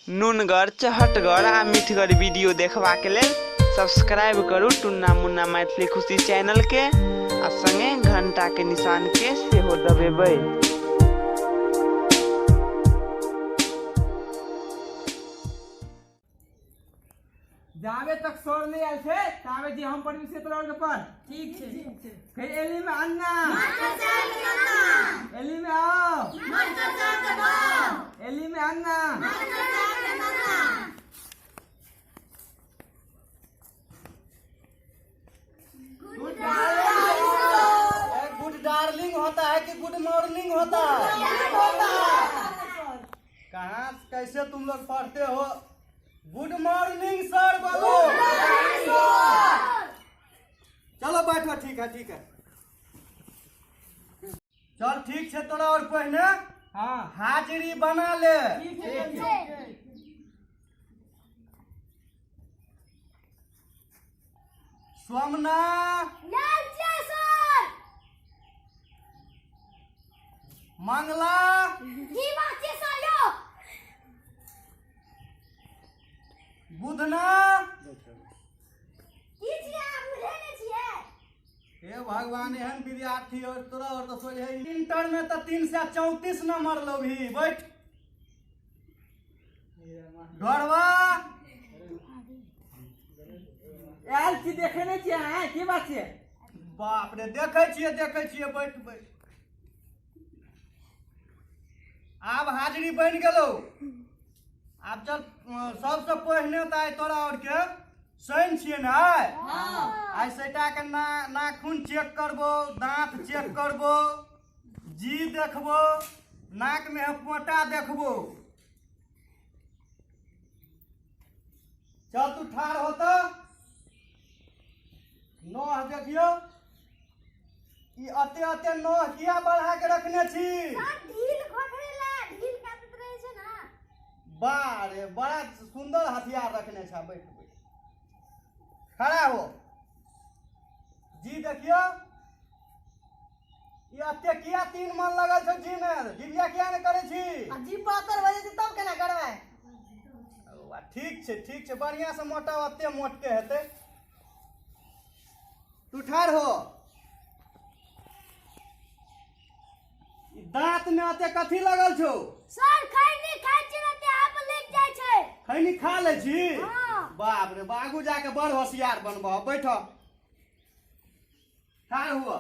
नुनगर चहटगर आ मिठगर वीडियो देखबाक लेल सब्सक्राइब करू टुन्ना मुन्ना मैथिली खुशी चैनल के आ संगे घंटा के निशान के सेहो दबेबै। जाबे तक सर नहीं आयल छै ताबे जे हम पढ़बी से तोरा के पढ़। ठीक छै, ठीक छै। फिर एली में अन्ना, एली में आओ, एली में अन्ना। गुड डार्लिंग होता है कि गुड मॉर्निंग होता है? कहाँ कैसे तुम लोग पढ़ते हो? गुड मॉर्निंग सर बोलो। चलो बैठो। ठीक है, ठीक है, चल ठीक छै। तोरा और पहिने हाजिरी बना ले। ठीक छै। सोमना। सर। मंगला। की बात छै सर यौ? बुधना। की छियै अहाँ, बुझै नहि छियै? हे भगवान, एहन विद्यार्थी और तोरा और तो सोझे इंटर में तो 334 नंबर लोभी। बैठ ढोरवा। आयल छी, देखे नहि छियै अहाँ? की बात छियै? बाप रे, देखै छियै, देखै छियै। बैठ बैठ। आब हाजिरी बनि गेलौ। आब चल। सबसँ पहिने तऽ आइ तोरा और के शनि छियै ने आइ? आइ सैटा के ना नाखून चेक करबो, दांत चेक करबो, जी देखबो, नाक में पोटा देखबो। चल तू ठाढ़ हो। तऽ नह देखियौ, ई अते अते नह किया बढ़ा के रखने छी? सर, ढील खोखरे ला ढील काटैत रहै छै ना। वाह रे, बड़ा सुंदर हथियार रखने छा। बैठ बैठ, खड़ा हो। जी देखियो, ई अते किया तीन मन लगल छौ जी में? जीविया किया ने करै छी? आ जी पातर भऽ जेतै तब केना करबै? आ, ठीक छै, ठीक छै। बढ़िया से मोटा, ओते मोट के हेतै। तू ठाढ़ हो। ई दांत में अते कथी लगल छौ? सर, खैनी खाइ छी ने ते आप लागि जाइ छै। खैनी खा लै छी? हाँ। बाप रे, बागू जाके बड़ होशियार बनबह। बैठ, ठाढ़ हुआ।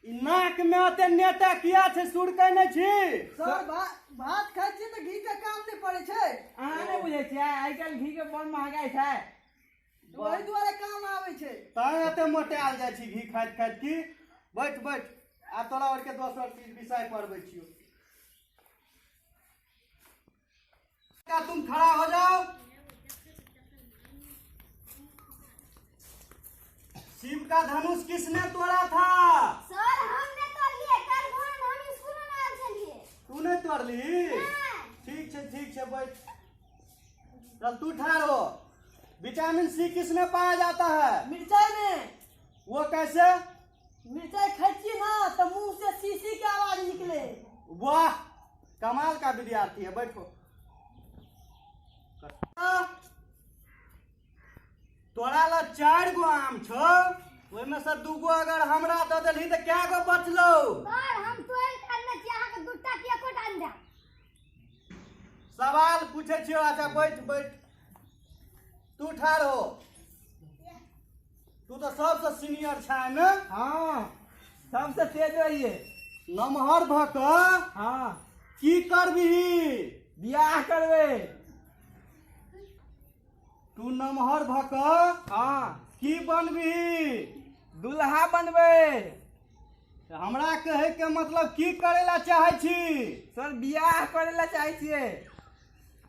ई नाक में अते नेटा किया छै? सुरकै नहि छी? सर, भात खाइ छियै तऽ घी के काम नहि पड़ै छै। अहाँ नहि बुझै छियै, आइ काल्हि घी के बड़ महगाइ छै। ओहि दुआरे काम आबै छै। तैं एते मोटायल जाइ छी घी खाइत खाइत की? बैठ बैठ। आब तोरा और के दोसर चीज विषय पढ़बै छियौ। का तुम खड़ा हो जाओ। शिव का धनुष किसने तोड़ा था? सर, हम नहि तोड़लियै। काल्हि भोर हम स्कूल में आयल छलियै। तू नहीं तोड़ली? नहि। ठीक छै, ठीक छै, बैठ। चल तू ठाढ़ हो। विटामिन सी किसमें पाया जाता है? मिरचाई में। वो कैसे? मिरचाई खाइ छियै ना तऽ मुंह से सी के आवाज निकले। वाह, कमाल का विद्यार्थी है। बैठो। तोरा ला चारि गो आम छौ, ओहिमे से दू गो अगर हमरा दऽ देलही तऽ कै गो बचलौ? सर, हम तोड़ि के अनने छी, अहाँके दूटा कि एकोटा अंडा? सवाल पूछै छियौ। अच्छा बैठ बैठ। तू ठाढ़ हो। तू तऽ सबसँ सीनियर छै ने? हाँ, सबसे तेज रहिए। नमहर भऽ कऽ की करबिही? बियाह करबै। तू नमहर भऽ कऽ की बनबिही? दुल्हा बनबै। हमरा कहै के मतलब, की करै ला चाहै छी? सर, बियाह करै ला चाहै छियै।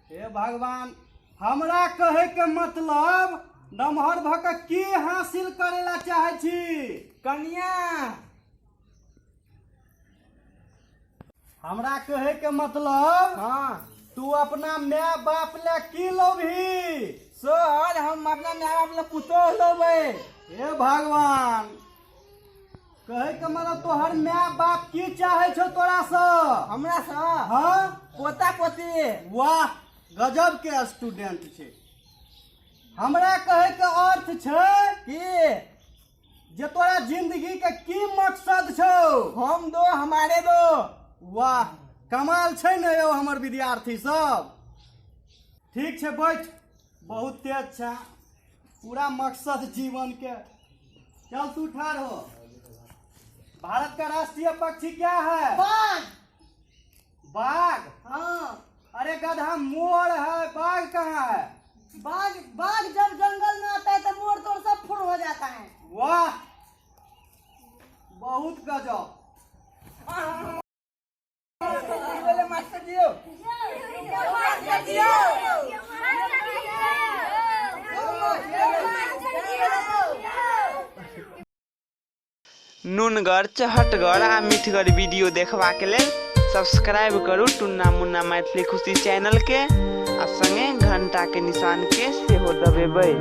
हे भगवान, हमरा कहै के मतलब, नमहर भऽ कऽ की हासिल करै ला चाहै छी? कनिया। हमरा कहै के मतलब, तू अपना माय बाप ले की लबही? सर, हम अपना माय बाप ला पुतोह लेबै। हे भगवान। कहै के मतलब तोहर माय बाप की चाहे छौ तोरा से? हमरा से? हाँ। पोता पोती। वाह, गजब के स्टूडेंट छै। हमरा कहै के अर्थ छै की? जे तोरा जिंदगी के की मकसद छौ? हम दो हमारे दो। वाह, कमाल छै ने यौ हमर विद्यार्थी सब। ठीक छै, बैठ। बहुत तेज छै, पूरा मकसद जीवन के। चल तू ठाढ़ हो। भारत का राष्ट्रीय पक्षी क्या है? बाघ। बाघ? हाँ। अरे गधा, मोर है, बाघ कहाँ है? बाघ, बाघ जब जंगल में आता है तो मोर तोर सब फुर हो जाता है। वाह, बहुत गजब। की भेलै मास्टर जी यौ? मास्टर जी, मास्टर जी। नुनगर, चहटगर आ मिठगर वीडियो देखबाक लेल सब्सक्राइब करू टुन्ना मुन्ना मैथिली खुशी चैनल के आ संगे घंटा के निशान के सेहो दबेबै।